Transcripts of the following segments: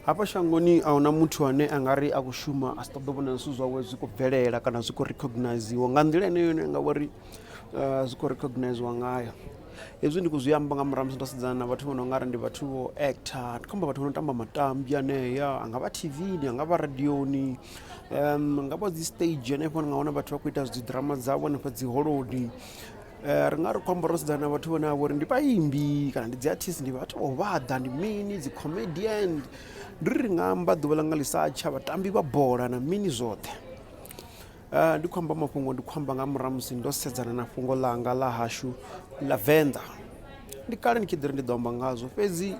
Hafha shangoni ahuna muthu ane a nga ri a khou shuma a si ṱoḓe u vhona zwithu zwawe zwi khou bvelela kana zwi khou rikhoginaziwa nga nḓila ine yone nga vhori zwi khou rikhoginaziwa ngayo. Hezwi ndi khou zwi amba nga murahu ha musi ndo sedzana na vhathu vho no nga ri ndi vhathu vho actor ndi khou amba vhathu vho no tamba matambi anea a nga vha T_V a nga vha radioni nga vha dzi stage hanefho ni nga wana vhathu vha khou ita dzi ḓirama dzavho hanefha dzi holoni. Ri nga ri khou amba ro sedzana na vhathu vhane vha vha uri ndi vhaimbi kana ndi dzi artist ndi vhathu vha u vhaḓa ndi mini dzi comedian ndi ri nga amba ḓuvha ḽanga ḽi sa tsha vhatambi vha bola na mini zwoṱhe. Ndi khou amba mafhungo ndi khou amba nga murahu ha musi ndo sedzana na fhungo ḽanga ḽa hashu ḽa venḓa ndi kale ndi tshi ḓi ri ndi ḓo amba ngazwo fhedzi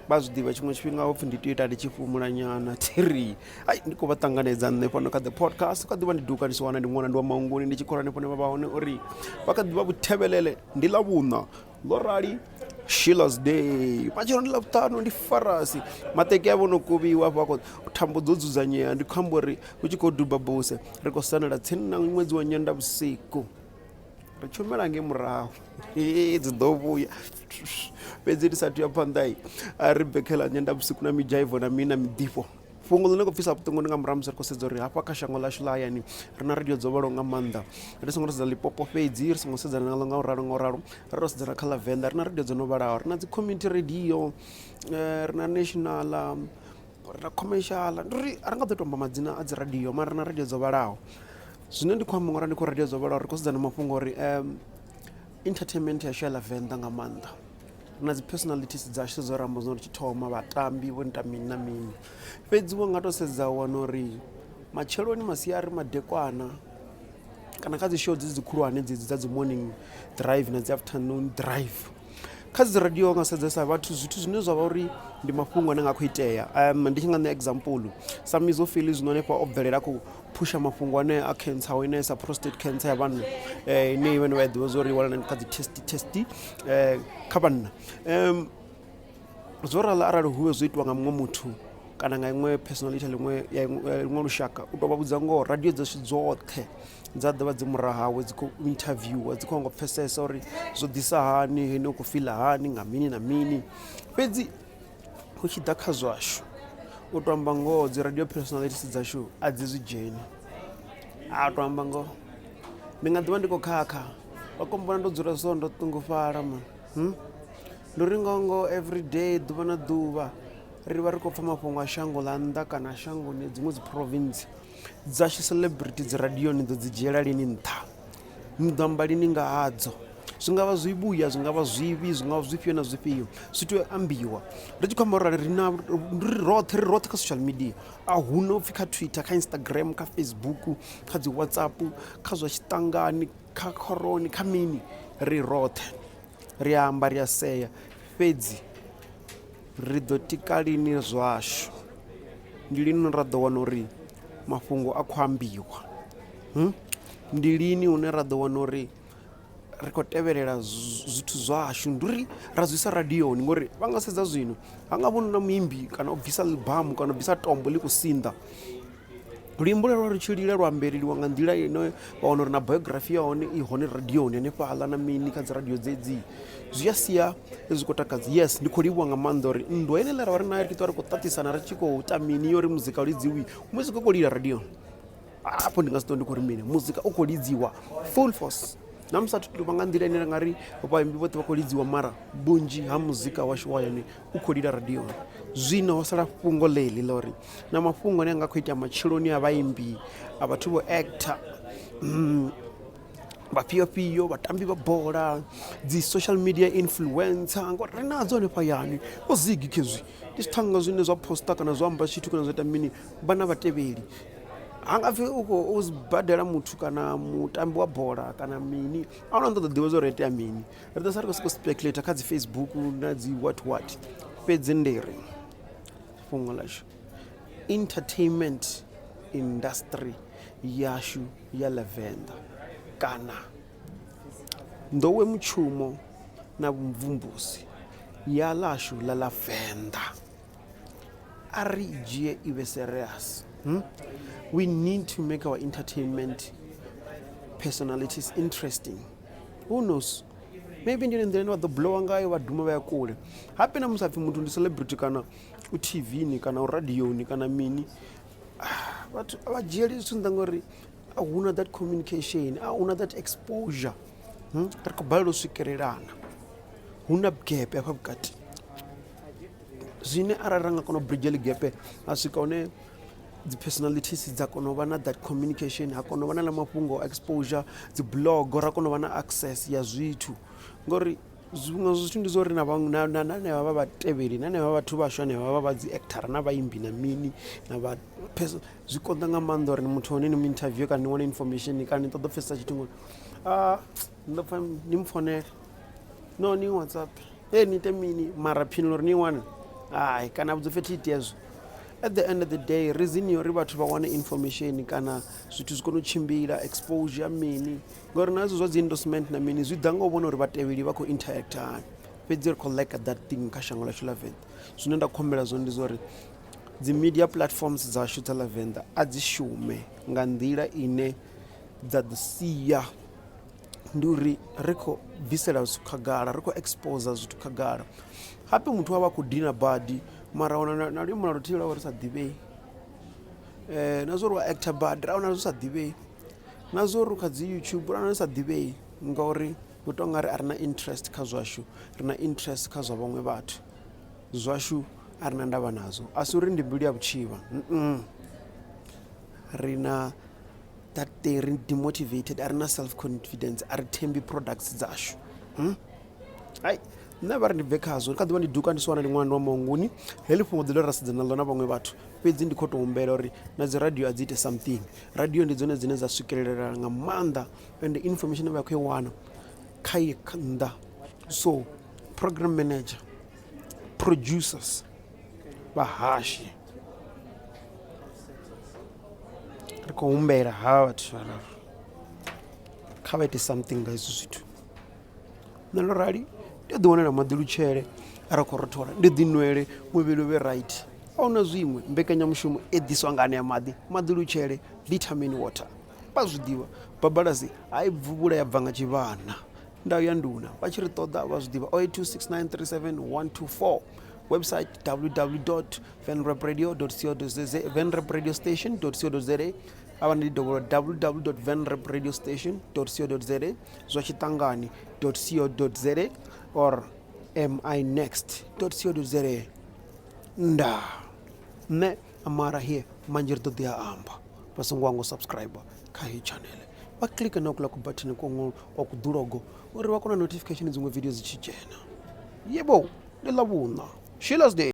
vha zwiḓivha tshiṅwe tshifhinga hopfi ndi tea u ita ndi tshi fhumula nyana thiri ai ndi khou vha ṱanganedza nṋe fhano kha the podcast kha ḓivha ndi duka ndi si wana ndi ṅwana ndi wa maunguni ndi tshi khou hanefho hune vha vha hone uri vha kha ḓivha vhuthevhelele ndi ḽa vhuṋa ḽo rali Sheila's Day matshelo ndi ḽavhuṱanu ndi farasi maṱeki a vho no kuvhiwa hafha khou thambo dzo dzudzanyea ndi khou amba uri hu tshi khou duba buse ri khou sendela tsini na ṅwedzi wa nyenda vhusiku ri tshumela ngei murahu dzi ḓo vhuya fhedzi ndi sathu ya phanḓa a ri bve kha ḽa nyenda vhusiku na midzhaivo na mini na miḓifho Fhungo ḽine khou pfisa vhuṱungu ndi nga murahu ha musi ri khou sedza uri hafha kha shango ḽashu ḽa hayani ri na radio dzo vhalaho nga maanḓa ri songo sedza Limpopo fhedzi ri songo sedzana naḽo nga u ralo nga u ralo ri ro sedzana kha ḽa Venḓa ri na radio dzo no vhalaho ri na dzi community radio ri na national ri na commercial ndi uri a ri nga ḓo to amba madzina a dzi radio mara ri na radio dzo vhalaho. Zwine ndi khou amba ngori ndi khou radio dzo vhalaho ri khou sedzana mafhungo uri entertainment yashu ya ḽa Venḓa nga maanḓa. Na dzi personalities dzashu dzo ramba zwino ri tshi thoma vhatambi vho ita mini na mini fhedzi wa nga to sedza wa wana uri matsheloni masiari madekwana kana kha dzi show dzedzi dzi khulwane dzedzi dza dzi morning drive na dzi afternoon drive kha dzi radio wa nga sedzesa vhathu zwithu zwine zwa vha uri ndi mafhungo ane nga khou itea ndi tshi nga ṋea example sa Mizo Phil zwino hanefha o bvelela a khou phusha mafhungo ane a cancer ine sa prostate cancer ya vhanna ine vhane vha a ḓivha zwa uri i wanala kha dzi test test kha vhanna. Zwo ralo arali hu vhe zwo itiwa nga muṅwe muthu kana nga iṅwe personality ya ḽiṅwe ya luṅwe lushaka u tou vha vhudza ngoho radio dzashu dzoṱhe dza ḓovha dzi murahu hawe dzi khou interviewer dzi khou nyanga u pfhesesa uri zwo ḓisa hani hene u khou fiḽa hani nga mini na mini fhedzi Hu tshi ḓa kha zwashu u tou amba ngoho dzi radio personalities dzashu a dzi zwi dzheni a to amba ngoho ndi nga ḓivha ndi khou khakha vha kho mmbona ndo dzula so ndo ṱungufhala mani ndi uri ngoho ngoho everyday ḓuvha na ḓuvha ri vha ri khou pfha mafhungo a shango ḽa nnḓa kana shangoni dziṅwe dzi province dzashu celebrity dzi radioni ḓo dzi dzhiela lini nṱha. Ni ḓo amba lini nga hadzo zwi nga vha zwivhuya zwi nga vha zwivhi zwi nga vha zwifhio na zwifhio zwi tea u ambiwa ri tshi khou amba uri ri na ri roṱhe ri roṱhe kha social media a hu na upfhi kha Twitter kha Instagram kha Facebook kha dzi WhatsApp kha zwa tshiṱangani kha khoroni kha mini ri roṱhe ri amba ri a sea fhedzi ri ḓo tika lini zwashu ndi lini ra ḓo wana uri mafhungo a khou ambiwa. Ndi lini hune ra ḓo wana uri ri khou tevhelela zwithu zwashu ndi uri ra zwi isa radioni ngori vha nga sedza zwino ha nga vhoni na muimbi kana o bvisa aḽibamu kana o bvisa tombo ḽi khou sinḓa luimbo lwa lu tshi lila lwa ambeleliwa nga nḓila ine vha wana uri na biography ya hone i hone radioni hanefhaḽa na mini kha dzi radio dzedzi zwi a sia zwi khou takadza. Yes ndi khou livhuwa nga maanḓa uri nndwa yeneiḽa ra vha ri nayo ri tshi ṱwa ri khou ṱaṱisana ri tshi khou ita mini yo uri muzika u lidziwi muzika u khou lila radioni. Hafho ndi nga si ṱwe ndi khou ri mini muzika u khou lidziwa full force na musi athu tovha nga nḓila ine ra nga ri vhaimbi vhoṱhe vha khou lidziwa mara vhunzhi ha muzika washu wa hayani u khou lila radioni. Zwino ho sala fhungo ḽeḽi ḽa uri na mafhungo ane a nga khou itea matsheloni a vhaimbi a vhathu vho actor vhafhio fhio vhatambi vha bola dzi social media influencer ngori ri nadzo hanefha hayani vho zigi khezwi ndi zwiṱhannga zwine zwa poster kana zwa amba tshithu kana zwa ita mini vha na vhatevheli. Ha nga pfhi u khou badela muthu kana mutambi wa bola kana mini a huna ṱoḓa ḓivha zwa uri ho itea mini ri ḓo sala ri khou sokou speculate kha dzi Facebook na dzi what what fhedzi ndi ri fhungo ḽashu entertainment industry yashu ya ḽa Venḓa kana nḓowemutshumo na vhumvumvusi ya ḽashu ḽa ḽa Venḓa. A ri i dzhie i vhe serious we need to make our entertainment personalities interesting who knows maybe ndi yone nḓila ine vha ḓo blower ngayo vha duma vha ya kule habe na musi hapfi muthu ndi celebrity kana u T_V-ni kana u radioni kana mini vhathu a vha dzhieli zwithu nṱha ngori a huna that communication a huna that exposure ri khou balelwa u swikelelana hu na gap hafha vhukati. Zwine arali ra nga kona u bridge heḽi gap ha swika hune dzi personalities dza kona u vha na that communication ha kona u vha na mafhungo exposure dzi blog ra kona u vha na access ya zwithu ngori zwiṅwe zwithu ndi zwa uri na vhaṅwe na na na hanevha vha vhatevheli na hanevha vhathu vhashu hanevha vha vha dzi actor na vhaimbi na mini na vha zwi konḓa nga maanḓa uri muthu wa hone ni mu interview kana ni wane information kana ni ṱoḓa u pfhesesa tshithu ngori ni ḓo pfha ni mu founele no ni WhatsApp ee ni ite mini mara phindulo uri ni i wane hai kana vhudzo fhethu ite hezwo. At the end of the day reason ya uri vhathu vha wane information kana zwithu zwi kone u tshimbila exposure mini ngori na zwezwo zwa dzi endorsement na mini zwi ḓa nga u vhona uri vhatevheli vha khou interact hani fhedzi ri khou lack that thing kha shango ḽashu ḽa Venḓa. Zwine nda khou humbela zwone ndi zwa uri dzi media platforms dzashu dza ḽa Venḓa a dzi shume nga nḓila ine dza ḓo sia ndi uri ri khou bvisela zwithu khagala ri khou exposer zwithu khagala. Habe muthu wa vha a khou dina badi mara a wana na luimbo na luthihi lwawe lu sa ḓivhei na zwa uri u a actor badi ra wana zwi sa ḓivhei na zwa uri kha dzi YouTube ra wana zwi sa ḓivhei ngori hu tou nga ri a ri na interest kha zwashu ri na interest kha zwa vhaṅwe vhathu zwashu a ri na ndavha nazwo. A si uri ndi mbilu ya vhutshivha ri na that thing ri demotivated a ri na self confidence a ri thembi products dzashu hai nṋe vha ri ndi bve khazwo kha ḓuvha ndi duka ndi si wana ndi ṅwana wa Maunguni heḽi fhungo ḓi ra sedzana naḽo na vhaṅwe vhathu fhedzi ndi khou tou humbela uri na dzi radio a dzi ite something radio ndi dzone dzine dza swikelela nga maanḓa and information vha khou i wana kha ye nnḓa so program manager producers vhahashi ri khou humbela havha vhathu vhararu kha vha ite something nga hezwi zwithu nṋe ndo rali ndi a ḓi wanela maḓi lutshele arali khou rothola ndi ḓi nwele muvhili u vhe right a huna zwiṅwe mbekanyamushumo i ḓiswa nga anea maḓi maḓi lutshele vitamin water vha zwi ḓivha babalasi a i bvula ya bva nga tshivhana ndau ya nduna vha tshi ri ṱoḓa vha zwi ḓivha 0826937124 website www venrapradio co za venrapradio station co za avha ndi dovholola www venrapradio station co za zwa tshiṱangani co za or minext co za ndaa nṋe amara here manzhi ri ḓo ḓi a amba vha songo hangwa u subscriber kha heyi channel vha klike na kuḽa kubatheni kwa kuḓulogo uri vha kone notification dziṅwe video dzi tshi dzhena yebo ndi ḽa vhuṋa shilas day.